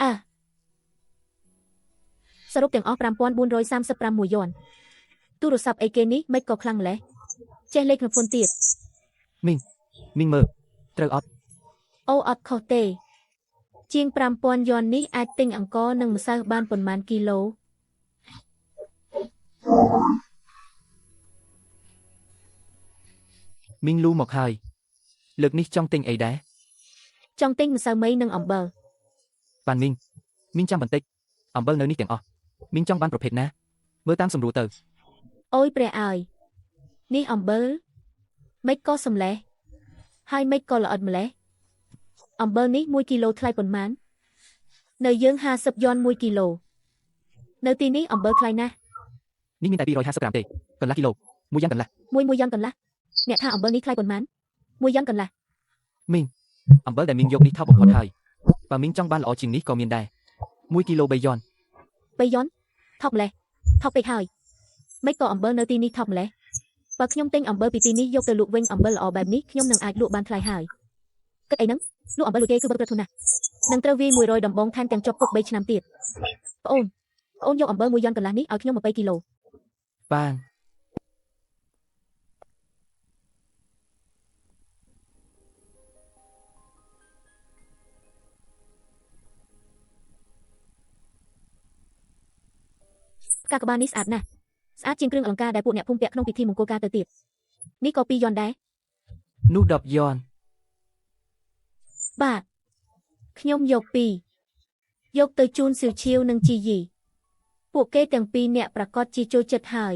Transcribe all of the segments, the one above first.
អើសរុបទាំងអស់5436យន់ទូរស័ព្ទអីគេនេះមិនក៏ខ្លាំងម្ល៉េះចេះលេខក្នុងហ្វុនទៀត មីងមីងមើលត្រូវអត់ អូអត់ខុសទេ ជាង5000យន់នេះអាចទិញអង្ករនិងម្សៅបានប៉ុន្មានគីឡូ មីងលូមកហើយលើកនេះចង់ទិញអីដែរ ចង់ទិញម្សៅមីនិងអំបិល បានមីងមីងចាំបន្តិចអំបិលនៅនេះទាំងអស់មីងចង់បានប្រភេទណាមើលតាមសម្រួលទៅ អូយព្រះអើយនេះអំបិលមិនក៏សម្លេះហើយមិនក៏ល្អិតម្លេះអំបិលនេះ1គីឡូថ្លៃប៉ុន្មាននៅយើង50យន់1គីឡូនៅទីនេះអំបិលថ្លៃណាស់ នេះមានតែ250ក្រាមទេកន្លះគីឡូមួយយ៉ាងកន្លះ មួយមួយយ៉ាងកន្លះអ្នកថាអំបិលនេះថ្លៃប៉ុន្មានមួយយ៉ាងកន្លះ មីងអំបិលដែលមីងយកនេះថោកបំផុតហើយបើមីងចង់បានល្អជាងនេះក៏មានដែរ1គីឡូ3យន់ 3យន់ថោកម្លេះថោកពេកហើយមិនក៏អំបិលនៅទីនេះថោកម្លេះបើខ្ញុំទិញអំបិលពីទីនេះយកទៅលក់វិញអំបិលល្អបែបនេះខ្ញុំនឹងអាចលក់បានថ្លៃហើយគិតអីហ្នឹងលក់អំបិលលក់គេគឺបិទប្រធុនណាស់នឹងត្រូវវាយ100ដំបងថែមទាំងជាប់គុក3ឆ្នាំទៀតប្អូនប្អូនយកអំបិល1យ៉ន់កន្លះនេះឲ្យខ្ញុំ20គីឡូ បាន ផ្កាក្បាលនេះស្អាតណាស់ស្អាតជាងគ្រឿងអលង្ការដែលពួកអ្នកភូមិពាក់ក្នុងពិធីមង្គលការទៅទៀតនេះក៏2យន់ដែរ នោះ10យន់ បាទខ្ញុំយក2យកទៅជូនសៀវឈៀវនិងជីយីពួកគេទាំងពីរអ្នកប្រកាសជាចូលចិត្តហើយ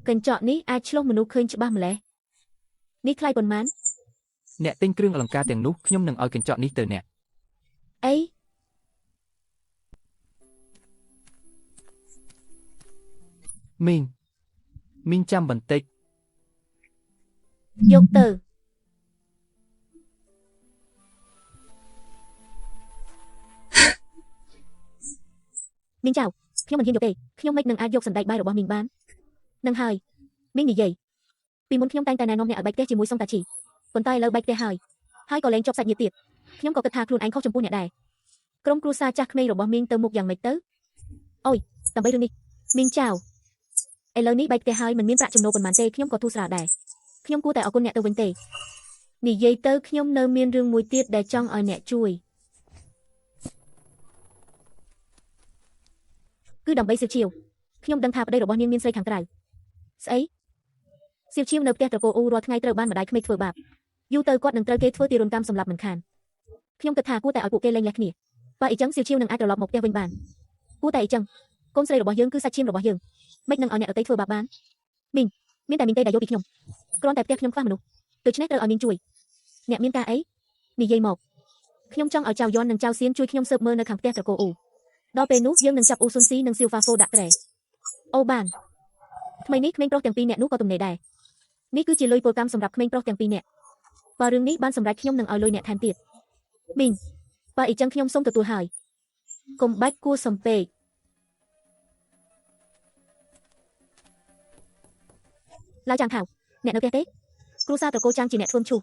កញ្ចក់នេះអាចឆ្លុះមនុស្សឃើញច្បាស់ម្ល៉េះនេះថ្លៃប៉ុន្មាន អ្នកទិញគ្រឿងអលង្ការទាំងនោះខ្ញុំនឹងឲ្យកញ្ចក់នេះទៅអ្នក អី មីងមីងចាំបន្តិច យកទៅមីងចៅខ្ញុំមិនហ៊ានយកទេខ្ញុំមិននឹងអាចយកសណ្ដែកបាយរបស់មីងបាននឹងហើយមីងនិយាយពីមុនខ្ញុំតែងតែណែនាំអ្នកឲ្យបែកផ្ទះជាមួយសុងតាជីប៉ុន្តែឥឡូវបែកផ្ទះហើយហើយក៏លែងជាប់សាច់ញាតិទៀតខ្ញុំក៏គិតថាខ្លួនឯងខុសចំពោះអ្នកដែរក្រុមគ្រួសារចាស់ក្មេងរបស់មីងទៅមុខយ៉ាងម៉េចទៅអូយដើម្បីរឿងនេះមីងចៅឥឡូវនេះបែកផ្ទះហើយមិនមានប្រាក់ចំណូលប៉ុន្មានទេខ្ញុំក៏ធូរស្រាលដែរខ្ញុំគួរតែអរគុណអ្នកទៅវិញទេនិយាយទៅខ្ញុំនៅមានរឿងមួយទៀតដែលចង់ឲ្យអ្នកជួយគឺដើម្បីសៀវឈៀវខ្ញុំដឹងថាប្តីរបស់នាងមានស្រីខាងក្រៅស្អីសៀវឈៀវនៅផ្ទះត្រកូលអ៊ូរាល់ថ្ងៃត្រូវបានម្ដាយក្មេកធ្វើបាបយូរទៅគាត់នឹងត្រូវគេធ្វើទារុណកម្មសម្លាប់មិនខានខ្ញុំគិតថាគួរតែឲ្យពួកគេលែងលះគ្នាបើអីចឹងសៀវឈៀវនឹងអាចត្រឡប់មកផ្ទះវិញបានគួរតែអីចឹងកូនស្រីរបស់យើងគឺសាច់ឈាមរបស់យើងមិននឹងឲ្យអ្នកដទៃធ្វើបាបបានមីងមានតែមីងទេដែលយកពីខ្ញុំគ្រាន់តែផ្ទះខ្ញុំខ្វះមនុស្សដូច្នេះត្រូវឲ្យមីងជួយអ្នកមានការអីនិយាយមកខ្ញុំចង់ឲ្យចៅយន់និងចៅសៀនជួយខ្ញុំស៊ើបមើលនៅខាងផ្ទះត្រកូលអ៊ូដល់ពេលនោះយើងនឹងចាប់អ៊ូស៊ុនស៊ីនិងសៀវហ្វាហ្វូដាក់ក្រែអូបានថ្មីនេះក្មេងប្រុសទាំងពីរអ្នកនោះក៏ទំនេរដែរនេះគឺជាលុយពលកម្មសម្រាប់ក្មេងប្រុសទាំងពីរអ្នកបើរឿងនេះបានសម្រេចខ្ញុំនឹងឲ្យលុយអ្នកថែមទៀតមីងបើអីចឹងខ្ញុំសូមទទួលហើយកុំបាច់គួរសំពេកឡាវចាងខៅអ្នកនៅផ្ទះទេគ្រួសារត្រកូលចាងជាអ្នកធ្វើមឈូស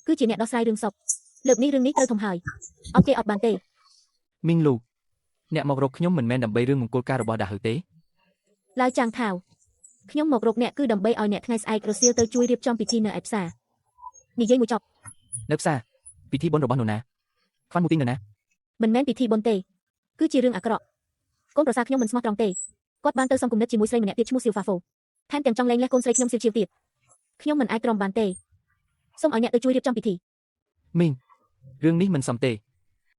គឺជាអ្នកដោះស្រាយរឿងសពលើកនេះរឿងនេះត្រូវធំហើយអត់គេអត់បានទេ មីងលូអ្នកមករកខ្ញុំមិនមែនដើម្បីរឿងមង្គលការរបស់ដាហៅទេ ឡាវចាងខៅខ្ញុំមករកអ្នកគឺដើម្បីឲ្យអ្នកថ្ងៃស្អែករសៀលទៅជួយរៀបចំពិធីនៅឯផ្សារនិយាយមួយចប់ នៅផ្សារពិធីបុណ្យរបស់នរណាខ្វាន់មូទីងនរណា មិនមែនពិធីបុណ្យទេគឺជារឿងអាក្រក់កូនប្រសាខ្ញុំមិនស្មោះត្រង់ទេគាត់បានទៅសំគំនិតជាមួយស្រីម្នាក់ទៀតឈ្មោះសៀវហ្វាហ្វូថែមទាំងចង់លែងលះកូនស្រីខ្ញុំសៀវឈៀវទៀតខ្ញុំមិនអាចទ្រាំបានទេសូមឲ្យអ្នកទៅជួយរៀបចំពិធី មីងរឿងនេះមិនសមទេ